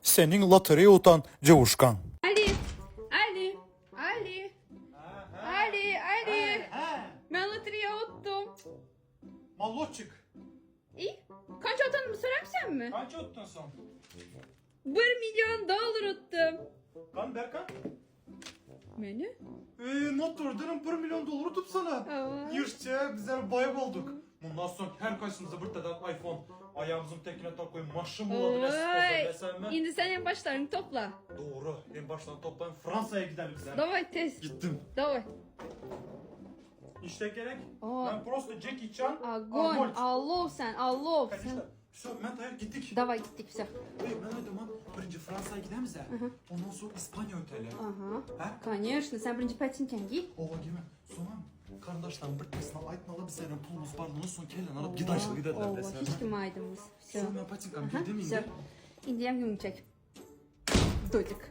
Seniň lotereýa utan jewuşkaň. Ali! Ali! Ali! Ali! Ali! Men lotereýa utdum. Molodçik. İyi. Kança utanymy soramsanmy? Kança utdun soň? 1 milyon dollar utdum. Kan Berkan? Meni? Eee not durdurun 1 milyon dolar utup sana. Aa. İşte bizler bay olduk. Bundan sonra her kaysımıza bir tane iPhone. Ayağımızın tekine takayım maşın buladı Oy. ne mi? Indi sen en başlarını topla. Doğru. En baştan toplayın Fransa'ya gidelim bizler. Davay tez. Gittim. Davay. İşte gerek. Aa. Ben prosto Jackie Chan. Огонь. Arnold. Alov sen, alov sen. Конечно. Все, men tayar gittik. Davay gittik все. Ey, ben aydaman birinci Fransa'ya gidemiz ya. Ondan sonra İspanya öteli. Aha. Ha? Конечно, sen birinci patinkeni giy. Ova gime. Sonra kardeşlerim bir tanesine aytmalı biz senin pulumuz var. Ondan sonra kellen alıp gidaşlı giderler Ova, desem. hiç kim aydınız. Все. Sonra ben patinkam Aha, giydim все. indi. Indi hem yumuşak. Doyduk.